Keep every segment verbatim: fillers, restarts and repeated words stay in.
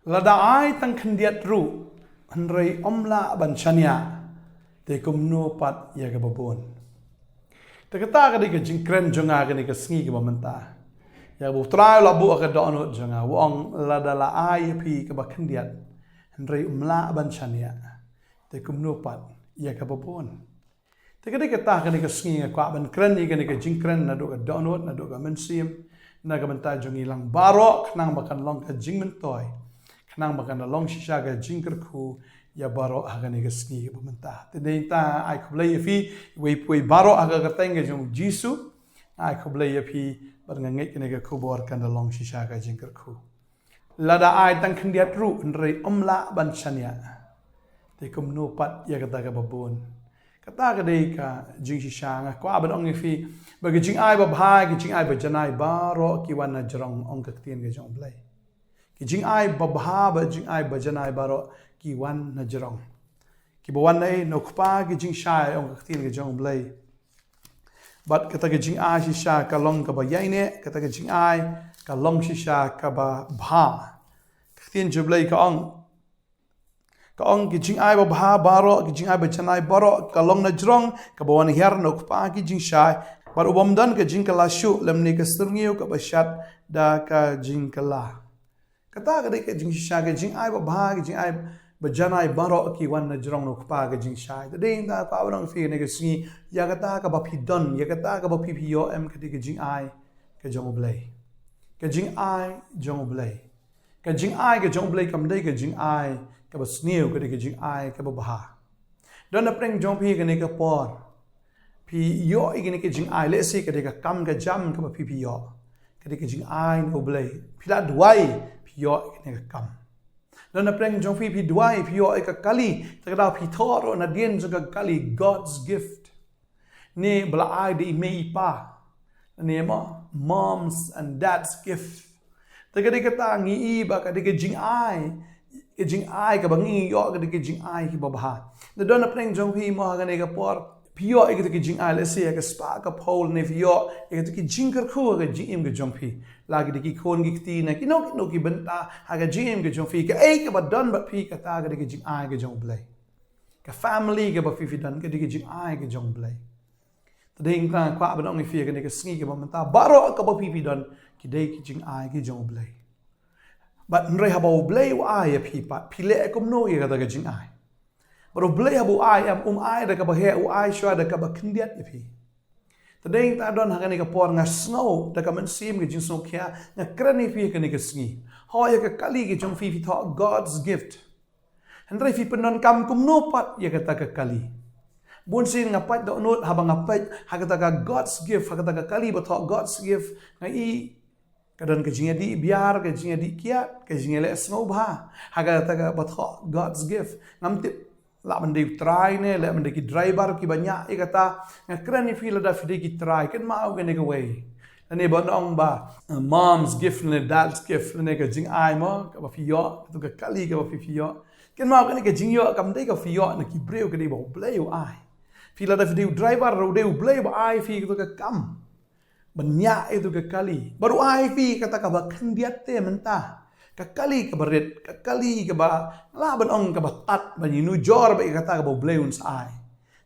Lada ai tang khyndiat ruh, hynrei ym lah ban shaniah, te kumno pat ïa kaba bun. Te kata ka dei ka jingkren jong nga kane ka sngi kaba mynta. Ïa kaba U Trai u la buh ha ka dohnud jong nga, u ong lada la ai ïa phi kaba khyndiat, hynrei ym lah ban shaniah, te kumno pat ïa kaba bun. Te ka dei kata kane ka sngi nga kwah ban kren ïa kane ka jingkren naduh ka dohnud, naduh ka mynsiem, na ka bynta jong ngi lang baroh, khnang ba kan long ka jingmyntoi, khnang ba kan long shisha ka jingkyrkhu ïa baroh ha kane ka sngi kaba mynta. Te dei ta ai khublei ïa phi, iwei pa iwei baroh ha ka kyrteng ka jong U Jisu. Ai khublei ïa phi, bad nga ngeit kane ka khubor kan long shisha ka jingkyrkhu. Lada ai tang khyndiat ruh, hynrei ym lah ban shaniah, te kumno pat ïa kata kaba bun. Kata ka dei ka jingshisha, nga kwah ban ong ïa phi ba ki jingai babha, ki jingai bajanai baroh ki wan na jrong, ong ka ktien ka jong U Blei. Ki jingai babha bad jingai bajanai baroh ki wan na jrong. Kiba wan na ei? Na U Kpa ki jingshai, ong ka ktien ka jong U Blei. Bad kata ka jingai shisha ka long kaba ïaineh, kata ka jingai ka long shisha kaba bha. Ka ktien jong U Blei ka ong, ka ong ki jingai babha baroh, ki jingai bajanai baroh ka long na jrong, kaba wan hiar na U Kpa ki jingshai. Bad u bym don ka jingkylla shuh, lymne ka syrngiew kaba shad da ka jingkylla. Kata ka dei ka jingshisha, ka jingai babha, ka jingai bajanai baroh ki wan na jrong na U Kpa ka jingshai. Te dei ta kwah ban ong ïa phi kane ka sngi, ïa kata kaba phi don, ïa kata kaba phi phi ïoh em, ka dei ka jingai ka jong U Blei. Ka jingai jong U Blei. Ka jingai ka jong U Blei kam dei ka jingai kaba sniew, ka dei ka jingai kaba bha. Don na pdeng jong phi kane ka por, phi ïoh ïa kane ka jingai, lehse ka dei ka kam ka jam kaba phi phi ïoh. Ka dei ka jingai na U Blei. Phi la duwai, phi ïoh ïa kane ka kam. Don na pdeng jong phi, phi duwai, phi ïoh ïa ka kali, te ka daw phi thoh ruh nadien jong ka kali, God's gift. Ne ba la ai da i mei i pa. Ne mo, mom's and dad's gift. Te ka dei kata ngi i ba ka dei ka jingai, ka jingai kaba ngi ïoh, ka dei ka jingai kaba bha. Te don na pdeng jong phi mo ha kane ka por, phi ïoh ïa kata ka jingai, lehse ha ka spah ka phew, ne phi ïoh ïa kata ka jingkyrkhu ha ka jingim ka jong phi. La ki dei ki khun ki kti, na kino kino ki bynta ha ka jingim ka jong phi, kaei kaba don bad phi, kata ka dei ka jingai ka jong U Blei. Ka family kaba phi phi don, ka dei ka jingai ka jong U Blei. Te dei nga kwah ban ong ïa phi kane ka sngi kaba mynta, baroh kaba phi phi don, ki dei ki jingai ki jong U Blei. Bad hynrei haba U Blei u ai ïa phi pat, phi leh kumno ïa kata ka jingai? Bad U Blei haba u ai em, um ai da kaba heh, u ai shuwa da kaba khyndiat ïa phi. Te dei ta don ha kane ka por, nga sngew da ka mynsiem ka jingsngewkhia, nga kren ïa phi kane ka sngi. Hooid, ïa ka kali ka jong phi phi thoh God's gift. Hynrei phi pyndonkam kumno pat ïa kata ka kali? Bun sien nga peit dohnud, haba nga peit ha kata ka God's gift, ha kata ka kali ba thoh God's gift, nga i ka don ka jingïadih biar, ka jingïadih kiad, ka jingïaleh sngewbha ha kata kaba thoh God's gift. Ngam tip lah ban dei u trai ne, lah ban dei ki driver kiba ñiah ïa kata. Nga kren ïa phi, lada phi dei ki trai, kynmaw kane kawei. Lane ba ong ba, uh, mom's gift ne dad's gift, lane ka jingai mo kaba phi ïoh, kata ka kali kaba phi phi ïoh. Kynmaw kane ka jingïoh kam dei ka phi ïoh na ki briew, ka dei ba U Blei u ai. Phi lada phi dei u driver, u dei U Blei ba ai phi kata ka kam ban ñiah ïa kata ka kali. Bad u ai phi kata kaba khyndiat te mynta. Ka kali kaba rit, ka kali kaba, lah ban ong kaba tad, ban ïanujor bad ïa kata kaba U Blei un sa ai.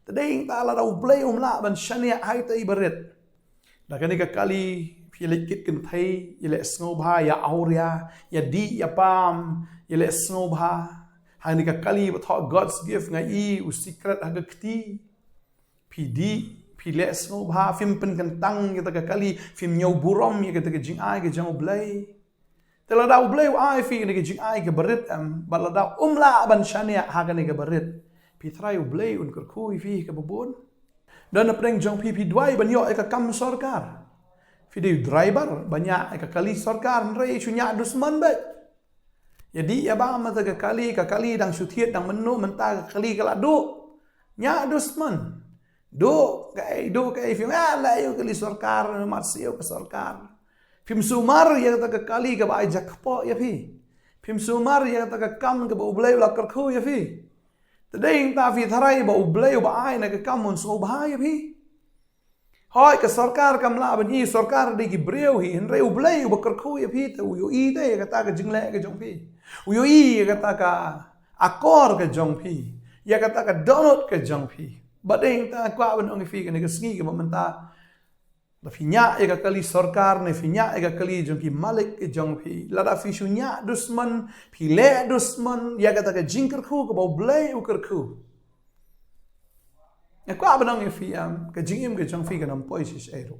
Te dei ta lada U Blei um lah ban shaniah ha ita i ba rit. Da kane ka kali, phi ïaleh kit kynthei, ïaleh sngewbha, ïa awria, ïadih, ïapam, ïaleh sngewbha. Ha kane ka kali ba thoh God's gift, nga i u secret ha ka kti. Phi dih, phi leh sngewbha, phim pynkyntang ïa kata ka kali, phim ñiew burom ïa kata ka jingai ka jong U Blei. Te lada U Blei u ai phi kane ka jingai kaba rit em, bad lada um lah ban shaniah ha kane kaba rit, phi tharai U Blei un kyrkhu ïa phi kaba bun? Don na pdeng jong phi, phi duwai ban ïoh ïa ka kam sorkar. Phi dei u driver ba ñiah ïa ka kali sorkar, hynrei shu ñiah dusmon beit. Ïadih ïabam ïa kata ka kali, ka kali dang shu thied, dang mynno, mynta ka kali ka la duh. Ñiah dusmon. Duh kaei, duh kaei, phim, ah, leh ïa u kali sorkar, mat siew ka sorkar. Phim sumar ïa kata ka kali kaba ai jakpoh ïa phi. Phim sumar ïa kata ka kam kaba U Blei u la kyrkhu ïa phi. Te dei ta phi tharai ba U Blei uba ai na ka kam un sngewbha ïa phi? Hooid, ka sorkar kam lah ban i, sorkar dei ki briew hi, hynrei U Blei uba kyrkhu ïa phi te u ïohi te ïa kata ka jingleh ka jong phi. U ïohi ïa kata ka akor ka jong phi, ïa kata ka dohnud ka jong phi. Bad dei ta kwah ban ong ïa phi kane ka sngi kaba mynta, lada phi ñiah ïa ka kali sorkar ne phi ñiah ïa ka kali jong ki malik ka jong phi, lada phi shu ñiah dusmon, phi leh dusmon ïa kata ka jingkyrkhu kaba U Blei u kyrkhu. Nga kwah ban ong ïa phi em, ka jingim ka jong phi kan ym poi shisha ruh.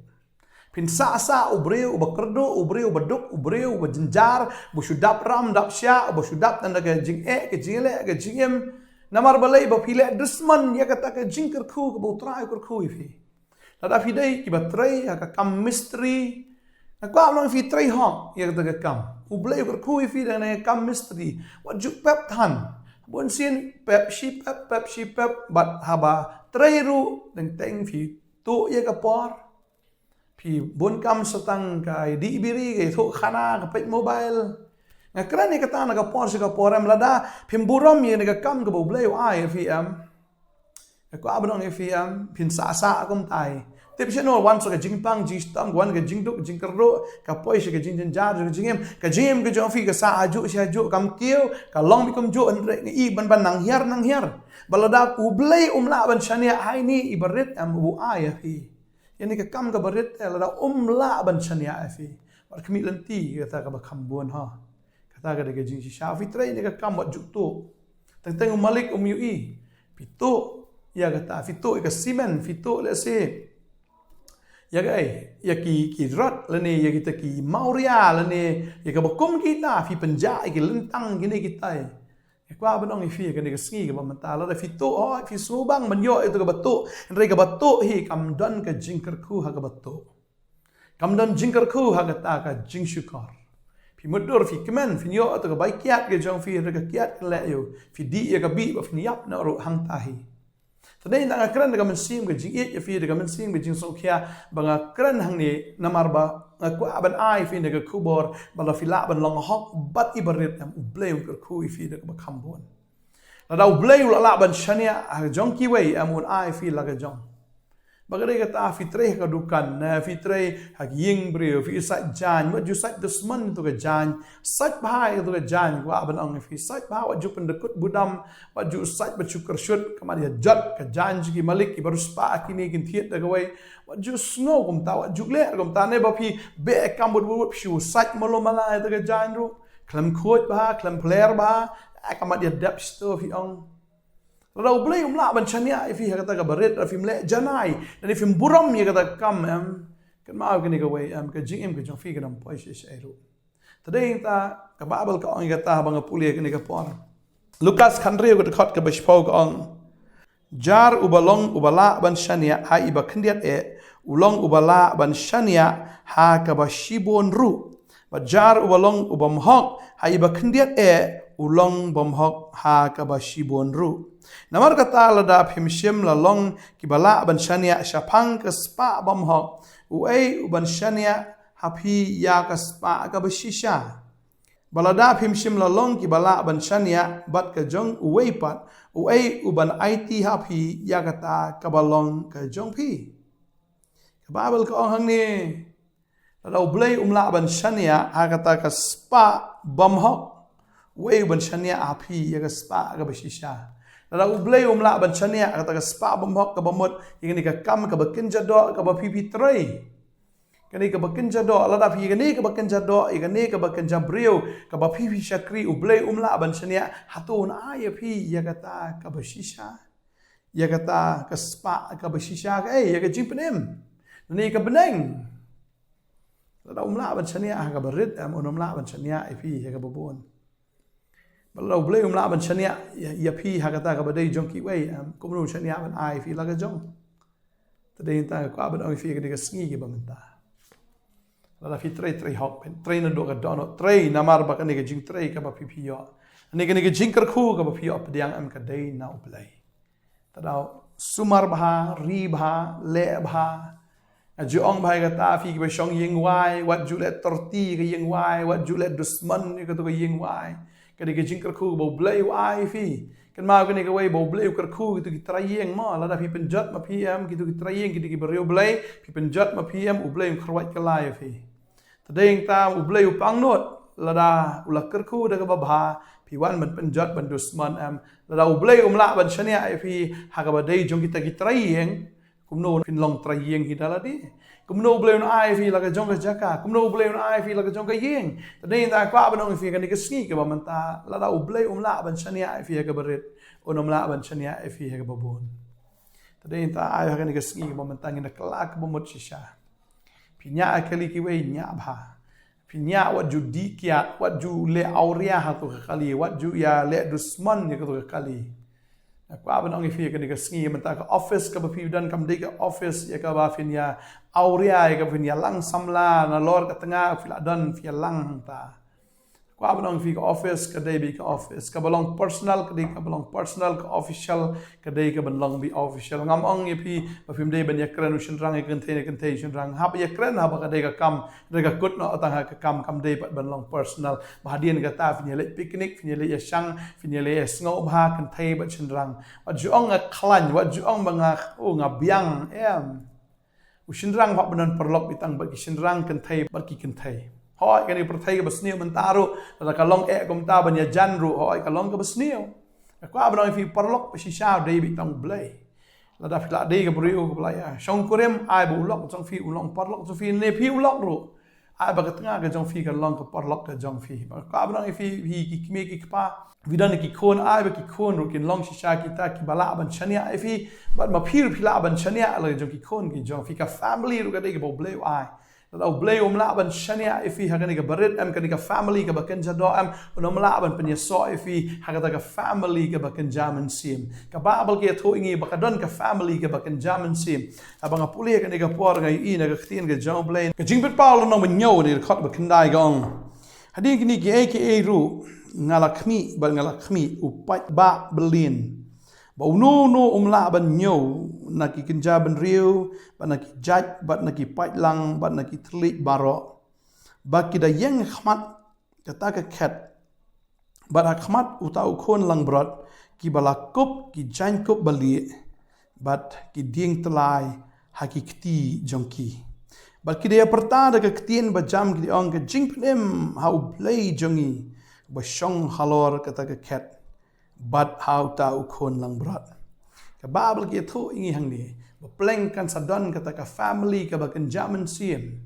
Phin sah sah u briew uba kyrduh, u briew uba duk, u briew uba jynjar, uba shu dap ram dap shah, uba shu dap tang da ka jingeh, ka jingleh, ka jingim. Namar balei? Ba phi leh dusmon ïa kata ka jingkyrkhu kaba U Trai u kyrkhu ïa phi. Lada phi dei kiba trei ha ka kam mistri, nga kwah ban ong ïa phi, trei hok ïa kata ka kam. U Blei u kyrkhu ïa phi da kane ka kam mistri. Wat ju pep than. Bun sien pep shi pep, pep shi pep, bad haba trei ruh, teng teng phi tuh ïa ka por. Phi bun kam sa tang ka dih biri, ka ïathuh khana, ka peit mobile. Nga kren ïa kata na ka por sha ka por em, lada phim burom ïa kane ka kam kaba U Blei u ai ïa phi em. Nga kwah ban ong ïa phi em, phin sah sah kumtai. Tip shano wan sa ka jingpang jingshitom, wan ka jingduk jingkyrduh, ka poi sha ka jingjynjar jong ka jingim. Ka jingim ka jong phi ka sah hajuh shi hajuh, kam kiew, ka long beit kumjuh, hynrei nga i ban ban nang hiar nang hiar. Bad lada U Blei um lah ban shaniah ha ine i barit em, u ai ïa phi. Ïa kane ka kam kaba rit te lada um lah ban shaniah ïa phi, wat khmih lynti kata kaba kham bun ha. Kata ka dei ka jingshisha. Phi trei ïa kane ka kam, wat ju tuh. Teng teng u malik um ïohi. Phi tuh ïa kata, phi tuh ïa ka simen, phi tuh lehse ïa kaei, ïa ki, ki rod lane ïa kita ki mawria lane ïa kaba kum kita, phi pynjah ïa ki lyntang kine kitai. Nga kwah ban ong ïa phi kane ka sngi kaba mynta, lada phi tuh, hooid, phi sngewbang ban ïoh ïa kata kaba tuh, hynrei kaba tuh hi kam don ka jingkyrkhu ha kaba tuh. Kam don jingkyrkhu ha kata ka jingshukor. Phi mutdur, phi kmen, phin ïoh ïa kata ka bai kiad ka jong phi, hynrei ka kiad kan leh ïa u. Phi dih ïa ka bih bad phin ïap noh ruh hangta hi. Te dei tang nga kren da ka mynsiem ka jingïeit ïa phi, da ka mynsiem ka jingsngewkhia ba nga kren hangne, namar ba nga kwah ban ai ïa phi kane ka khubor ba lada phi lah ban long hok bad i barit em, U Blei un kyrkhu ïa phi da kaba kham bun. Lada U Blei u lah lah ban shaniah ha jong kiwei em, un ai ïa phi la ka jong. Ba ka dei kata, phi trei ha ka dukan ne phi trei ha ka ïing briew, phi sait jaiñ, wat ju sait dusmon ïa kata ka jaiñ. Sait bha ïa kata ka jaiñ, kwah ban ong ïa phi, sait bha, wat ju pyndykut budam, wat ju sait bad shu kyrshut, ka mut ïa jot ka jaiñ jong ki malik, kiba riewspah kine kin thied da kawei. Wat ju sngew kumta, wat ju leh kumta, ne ba phi beh kam bud bud, phi shu sait malu mala ïa kata ka jaiñ ruh. Khlem khuid bha, khlem pler bha, eh, ka mut ïa dep shuh phi ong. Lada U Blei um lah ban shaniah ïa phi ha kata kaba rit, lada phim leh janai, lane phim burom ïa kata ka kam em, kynmaw kane kawei em, ka jingim ka jong phi kan ym poi shisha ruh. Te dei ta ka Baibl ka ong ïa kata, haba nga pule kane ka por. Lukas khathynriew ka dkhot kaba shiphew ka ong: Jar uba long uba lah ban shaniah ha iba khyndiat eh, u long uba lah ban shaniah ha kaba shibun ruh. Bad jar uba long u bymhok ha iba khyndiat eh, u long bymhok ha kaba shibun ruh. Namar kata, lada phim shym la long kiba lah ban shaniah shaphang ka spah bymhok, uei u ban shaniah ha phi ïa ka spah kaba shisha? Bad lada phim shym la long kiba lah ban shaniah bad ka jong uwei pat, uei u ban aiti ha phi ïa kata kaba long ka jong phi? Ka Baibl ka ong hangne, lada U Blei um lah ban shaniah ha kata ka spah bymhok, uei u ban shaniah ha phi ïa ka spah kaba shisha? Lada U Blei um lah ban shaniah ha kata ka spah bymhok, kaba mut ïa kane ka kam kaba kynja doh kaba phi phi trei, kane kaba kynja doh, lada phi ïa kane kaba kynja doh, ïa kane kaba kynja briew, kaba phi phi shakri, U Blei um lah ban shaniah, hato un ai ïa phi ïa kata kaba shisha? Ïa kata ka spah kaba shisha kaei? Ïa ka jingpynim, ne ka bneng. Lada um lah ban shaniah ha kaba rit em, un um lah ban shaniah ïa phi ha kaba bun. Bad lada U Blei um lah ban shaniah ïa, ïa phi ha kata kaba dei jong kiwei em, kumno un shaniah ban ai ïa phi la ka jong? Te dei ta nga kwah ban ong ïa phi kane ka sngi kaba mynta, lada phi trei, trei hok, trei naduh ka dohnud, trei namar ba kane ka jingtrei kaba phi phi ïoh, ne kane ka jingkyrkhu kaba phi ïoh pdiang em, ka dei na U Blei. Te dei sumar bha, ri bha, leh bha. Nga ju ong bha ïa kata, phi kiba shong ïing wai, wat ju leh torti ka ïing wai, wat ju leh dusmon ïa kato ka ïing wai. Ka dei ka jingkyrkhu ba U Blei u ai phi. Kynmaw kane kawei ba U Blei u kyrkhu kito ki trai ïing mo, lada phi pynjot ma phi em kito ki trai ïing, kito ki briew Blei, phi pynjot ma phi em, U Blei un kyrwat kylla ïa phi. Te dei nangta U Blei u pangnud, lada u la kyrkhu da kaba bha, phi wan ban pynjot ban dusmon em, lada U Blei um lah ban shaniah ïa phi ha kaba dei jong kita ki trai ïing, kumno phin long trai ïing hi da lade? Kumno U Blei un ai phi la ka jong ka jaka? Kumno U Blei un ai phi la ka jong ka ïing? Te dei nangta kwah ban ong ïa phi kane ka sngi kaba mynta, lada U Blei um lah ban shaniah ïa phi ha kaba rit, un ym lah ban shaniah ïa phi ha kaba bun. Te dei nangta ai ha kane ka sngi kaba mynta ngin da kylla kaba mut shisha. Phi ñiah ïa kali kiwei, ñiah bha. Phi ñiah, wat ju dih kiad, wat ju leh awria ha kato ka kali, wat ju ïa leh dusmon ïa kato ka kali. Nga kwah ban ong ïa phi kane ka sngi mynta, ka office kaba phi don kam dei ka office ïa kaba phin ïa awria, ïa kaba phin ïalang samla, nalor ka tnga phi la don phi ïalang hangta. Kwah ban ong ïa phi ka office ka dei beit ka office, kaba long personal ka dei kaba long personal, ka official ka dei kaban long beit official. Ngam ong ïa phi ba phim dei ban ïakren u shynrang ïa ka kynthei ne kynthei u shynrang, hap ïakren haba ka dei ka kam, ka dei ka kut noh tang ha ka kam, kam dei pat ban long personal. Ba hadien kata phin ïa leit picnic, phin ïa leit ïashang, phin ïa leit ïasngewbha kynthei bad shynrang. Wat ju ong nga khlaiñ, wat ju ong ba nga, oh, nga biang, em. U shynrang hap ban don paralok beit tang bad ki shynrang, kynthei bad ki kynthei. Hooid, kane ka pyrthei kaba sniew mynta ruh, lada ka long eh kumta ban ïajan ruh, hooid, ka long kaba sniew. Nga kwah ban ong ïa phi, paralok ba shisha u dei beit tang U Blei. Lada phi la dei ka briew kaba la ïa shongkurim, ai ba u lok jong phi un long paralok jong phi, ne phi u lok ruh, ai ba ka tnga ka jong phi kan long ka paralok ka jong phi. Ba kwah ban ong ïa phi, phi ki kmie ki kpa, phi don ki khun, ai ba ki khun ruh kin long shisha kita kiba lah ban shaniah ïa phi. Bad ma phi ruh phi lah ban shaniah la ka jong ki khun ki jong phi. Ka family ruh ka dei kaba U Blei u ai. Lada U Blei um lah ban shaniah ïa phi ha kane kaba rit em, kane ka family kaba kynja doh em, un ym lah ban pynïasoh ïa phi ha kata ka family kaba kynja mynsiem. Ka Baibl ka ïathuh ïa ngi ba ka don ka family kaba kynja mynsiem. Haba nga pule kane ka por nga ïohi na ka ktien ka jong U Blei. Ka Jingpynpaw lynnong ba hynñiew, dkhot ba khyndai ka ong: Hadien kine kiei kiei ruh nga la khmih bad nga la khmih, u paidbah bylliñ, ba uno uno um lah ban ñiew na ki kynja bynriew bad na ki jait bad na ki paidlang bad na ki thylliej baroh. Ba ki da ïeng ha khmat kata ka khet, bad ha khmat uta u khun langbrot, kiba la kup ki jaiñkup balieh bad ki dieng tyllai ha ki kti jong ki. Bad ki da ïapyrta da ka ktien bajam, ki da ong: Ka jingpynim ha U Blei jong ngi, uba shong halor kata ka khet bad ha uta u khun langbrot. Ka Baibl ka ïathuh ïa ngi hangne ba pleng kan sa don kata ka family kaba kynja mynsiem,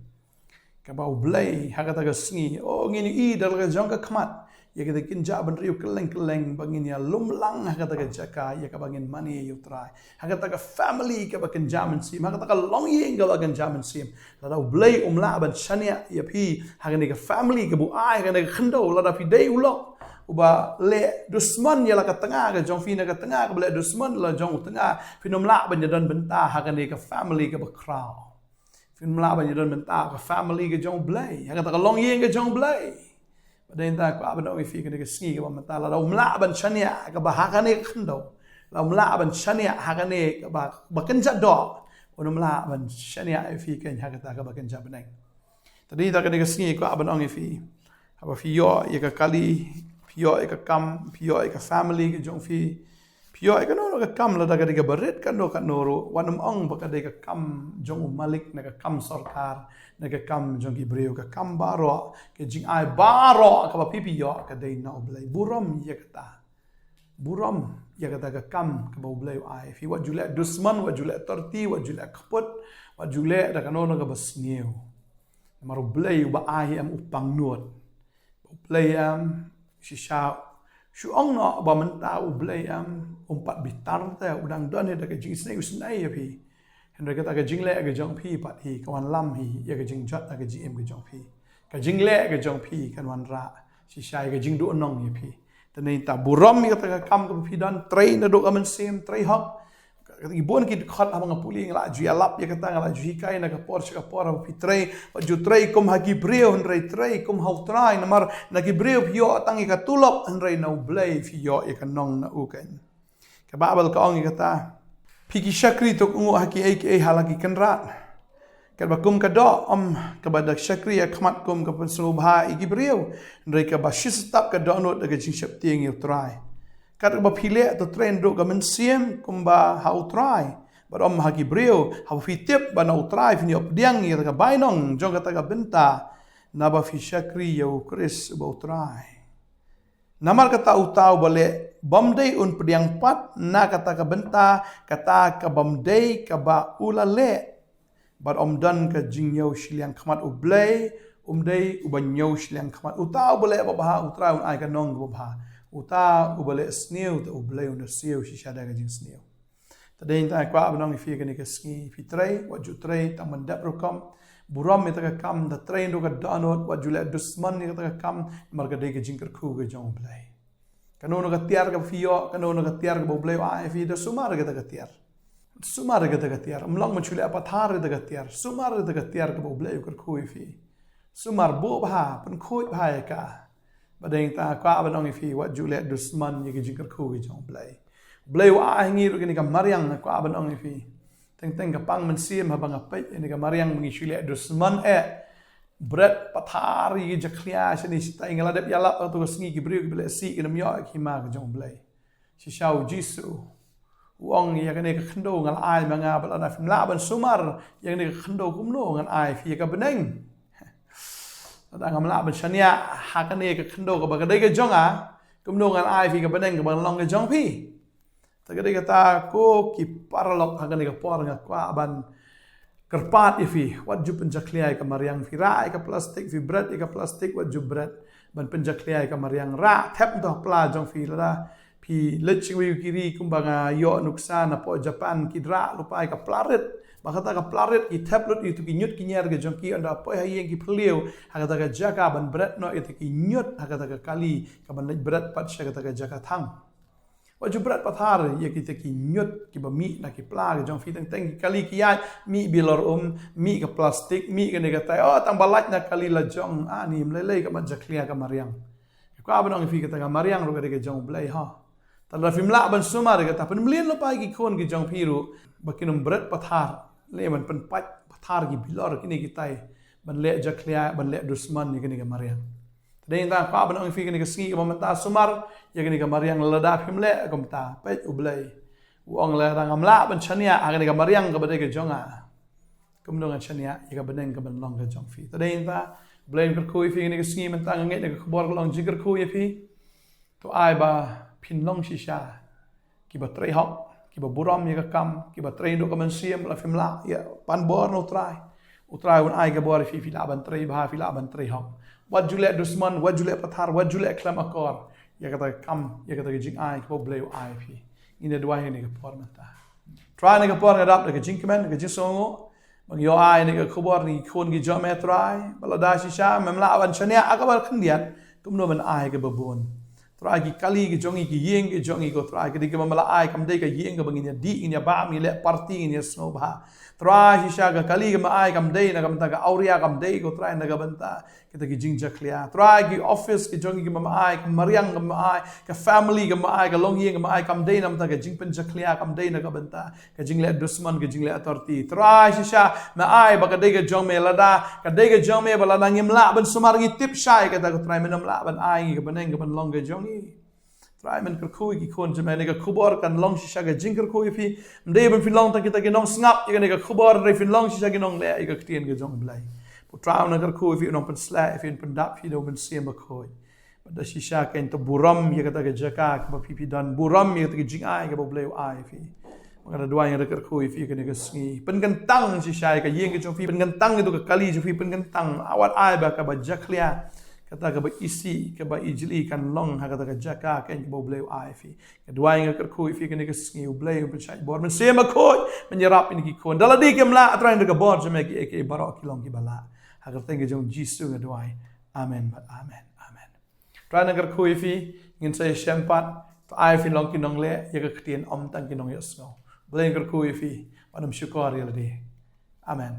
kaba U Blei ha kata ka sngi, oh, ngin ïohi da la ka jong ka khmat ïa kita ki kynja bynriew kylleng kylleng, ba ngin ïalum lang ha kata ka jaka ïa kaba ngin mane ïa U Trai, ha kata ka family kaba kynja mynsiem, ha kata ka longïing kaba kynja mynsiem. Lada U Blei um lah ban shaniah ïa phi ha kane ka family kaba u ai ha kane ka khyndew, lada phi dei u lok uba leh dusmon ïa la ka tnga ka jong phi, na ka tnga kaba leh dusmon la jong u tnga, phin ym lah ban ïadon bynta ha kane ka family kaba khraw. Phin ym lah ban ïadon bynta ha ka family ka jong U Blei, ha kata ka longïing ka jong U Blei. Bad dei nangta kwah ban ong ïa phi, kane ka sngi kaba mynta, lada um lah ban shaniah kaba ha kane ka khyndew, lada um lah ban shaniah ha kane kaba, ba kynja doh, un ym lah ban shaniah ïa phi keiñ ha kata kaba kynja bneng. Te dei nangta kane ka sngi kwah ban ong ïa phi, haba phi ïoh ïa ka kali, phi ïoh ïa ka kam, phi ïoh ïa ka family ka jong phi, phi ïoh ïa kano kano ka kam, lada ka dei kaba rit kano kano ruh, wat nym ong ba ka dei ka kam jong u malik, na ka kam sorkar, na ka kam jong ki briew. Ka kam baroh, ka jingai baroh kaba phi phi ïoh, ka dei na U Blei. Burom ïa kata. Burom ïa kata ka kam kaba U Blei u ai. Phi wat ju leh dusmon, wat ju leh torti, wat ju leh kput, wat ju leh da kano kano kaba sniew. Namar U Blei uba ai em u pangnud. U Blei em, shisha, shu ong noh ba mynta U Blei em, um pat bitar te, u dang don hi da ka jingisynei u synei ïa phi. Hynrei kata ka jingleh ka jong phi pat hi ka wanlam hi ïa ka jingjot ha ka jingim ka jong phi. Ka jingleh ka jong phi kan wanrah shisha ïa ka jingduhnong ïa phi. Te nangta burom ïa kata ka kam kaba phi don, trei naduh ka mynsiem, trei hok. Ki bun ki dkhot haba nga pule nga la ju ïalap ïa kata, nga la ju hikai na ka por sha ka por, haba phi trei, wat ju trei kum ha ki briew hynrei trei kum ha U Trai, namar na ki briew phi ïoh tang ïa ka tulop hynrei na U Blei phi ïoh ïa ka nong na u keiñ. Ka Baibl ka ong ïa kata: Phi ki shakri, to kohnguh ha kiei kiei ha la ki kynrad, Katba kum ka doh, ym kaba da shakri ha khmat kum ka pynsngewbha ïa ki briew, hynrei kaba shi step ka dohnud da ka jingsheptieng ïa U Trai. Katba phi leh, to trei naduh ka mynsiem kumba ha U Trai, bad ym ha ki briew, haba phi tip ba na U Trai phin ïoh pdiang ïa ka bainong jong kata ka bynta, naba phi shakri ïa U Khrist uba U Trai. Namar kata, uta uba leh bym dei un pdiang pat na kata ka bynta kata ka bym dei kaba u la leh, bad ym don ka jingñiew shiliang khmat U Blei, um dei uba ñiew shiliang khmat. Uta uba leh babha, U Trai un ai ka nong kaba bha. Uta uba leh sniew, te U Blei un da siew shisha da ka jingsniew. Te dei nangta nga kwah ban ong ïa phi kane ka sngi, phi trei, wat ju trei tang ban dep rukom, burom ïa kata ka kam, da trei naduh ka dohnud, wat ju leh dusmon ïa kata ka kam, namar ka dei ka jingkyrkhu ka jong U Blei. Kano kano ka tiar kaba phi ïoh, kano kano ka tiar kaba U Blei u ai ïa phi, da sumar ïa kata ka tiar. Sumar ïa kata ka tiar, ym long ban shu leh pathar ïa kata ka tiar, sumar ïa kata ka tiar kaba U Blei u kyrkhu ïa phi. Sumar, buh bha, pynkhuid bha ïa ka. Bad dei nangta nga kwah ban ong ïa phi, wat ju leh dusmon ïa ka jingkyrkhu ka jong U Blei. U Blei u ai ha ngi ruh kane ka mariang, nga kwah ban ong ïa phi. Teng teng ka pang mynsiem haba nga peit ïa kane ka mariang ba ngi shu leh dusmon eh. Bret pathar ïa ki jakhlia shane shatai, nga la dep ïalap ha kato ka sngi, ki briew kiba leh sih kim ïoh ïa ka hima ka jong U Blei. Shisha U Jisu u ong, ïa kane ka khyndew nga la ai ma nga, bad lada phim lah ban sumar ïa kane ka khyndew, kumno ngan ai phi ïa ka bneng? Lada ngam lah ban shaniah ha kane ka khyndew kaba ka dei ka jong nga, kumno ngan ai phi ka bneng kaba long ka jong phi? Te ka dei kata, ko ki paralok, ha kane ka por nga kwah ban kyrpad ïa phi, wat ju pynjakhlia ïa ka mariang. Phi rah ïa ka plastik, phi bret ïa ka plastik, wat ju bret. Ban pynjakhlia ïa ka mariang, rah thep hangto ha pla jong phi. Lada phi leit shawei ki ri, kumba nga ïoh nuksa napoh Japan, ki rah lypa ïa ka pla rit. Ba kata ka pla rit ki thep lut ïa kito ki ñiut ki ñiar ka jong ki, ynda poi ha ïing ki phylliew ha kata ka jaka ban bret noh ïa kito ki ñiut ha kata ka kali, ka ban leit bret pat sha kata ka jaka thang. Wat ju bret pathar ïa kita ki ñiut kiba mih na ki pla ka jong phi. Teng teng ki kali ki ïaid, mih bilor um, mih ka plastik, mih kane katai. Oh, tang ba lait na kali la jong. Ani, ym lei lei ka ban jakhlia ka mariang. Nga kwah ban ong ïa phi, kata ka mariang ruh ka dei ka jong U Blei, ha. Te lada phim lah ban sumar ïa kata, pynmlien lypa ïa ki khun ki jong phi ruh ba kin ym bret pathar, lane ban pynpait pathar ki bilor kine kitai, ban leh jakhlia, ban leh dusmon ïa kane ka mariang. Te dei nangta nga kwah ban ong ïa phi kane ka sngi kaba mynta, sumar ïa kane ka mariang. Lada phim leh kumta, peit, U Blei u ong, lada ngam lah ban shaniah ha kane ka mariang kaba dei ka jong nga, kumno ngan shaniah ïa ka bneng ka ban long ka jong phi? Te dei nangta U Blei un kyrkhu ïa phi kane ka sngi. Mynta nga ngeit na ka khubor ka long jingkyrkhu ïa phi. To ai ba phin long shisha kiba trei hok, kiba burom ïa ka kam, kiba trei naduh ka mynsiem. Lada phim lah, ïa pan bor na U Trai. U Trai un ai ka bor ïa phi, phi lah ban trei bha, phi lah ban trei hok. Wat ju leh dusmon, wat ju leh pathar, wat ju leh khlem akor ïa kata ka kam, ïa kata ka jingai kaba U Blei u ai ïa phi. Ngin ïa duwai ha kane ka por mynta. Trai, ha kane ka por nga dap da ka jingkmen, da ka jingsngewnguh, ba ngi ïoh ai kane ka khubor na ki khun ki jong me, Trai, ba lada shisha mem lah ban shaniah ha kaba khyndiat, kumno ban ai kaba bun? Trai, ki kali ki jong ngi, ki ïing ki jong ngi, ko Trai, ka dei kaba me la ai, kam dei ka ïing kaba ngin ïa dih, ngin ïa bam, ngin ïa leh party, ngin ïa sngewbha. Trai, shisha ka kali kaba me ai kam dei na ka bynta ka awria, kam dei, ko Trai, na ka bynta kita ki jingjakhlia. Trai, ki office ki jong ngi kaba me ai, ka mariang kaba me ai, ka family kaba me ai, ka longïing kaba me ai, kam dei na ka bynta ka jingpynjakhlia, kam dei na ka bynta ka jingleh dusmon, ka jingleh authority. Trai, shisha me ai ba ka dei ka jong me. Lada ka dei ka jong me, ba lada ngim lah ban sumar, ngi tip shai kata, ko Trai, men ym lah ban ai ngi ka bneng ka ban long ka jong ngi. Trai, men kyrkhu ïa ki khun jong me. Kane ka khubor kan long shisha ka jingkyrkhu ïa phi. Ym dei ban phin long tang kita ki nongsngap ïa kane ka khubor, hynrei phin long shisha ki nongleh ïa ka ktien ka jong U Blei. Ko Trai, nga kyrkhu ïa phi, un nang pynshlur ïa phi, un pyndap ïa phi da U Mynsiem Bakhuid. Bad da shisha kan to burom ïa kata ka jaka kaba phi, phi don, burom ïa kata ka jingai kaba U Blei u ai ïa phi. Nga da duwai, nga da kyrkhu ïa phi kane ka sngi. Pynkyntang shisha ïa ka ïing ka jong phi, pynkyntang ïa kato ka kali jong phi, pynkyntang, wat ai ba kaba jakhlia, kata kaba isih, kaba ijli kan long ha kata ka jaka kan kaba U Blei u ai ïa phi. Nga duwai, nga kyrkhu ïa phi kane ka sngi, U Blei un pynshait bor, Mynsiem Bakhuid men ïarap ïa ki khun. Da lade kim lah, Trai, da ka bor jong me ki, ki baroh ki long kiba lah. Ha ka kyrteng ka jong U Jisu nga duwai. Amen bad amen. Amen. Trai, nga kyrkhu ïa phi, ngin sa ïashem pat. To ai phin long ki nongleh ïa ka ktien, ym tang ki nongïohsngew. Blei un kyrkhu ïa phi, wat nym shukor ïa lade. Amen.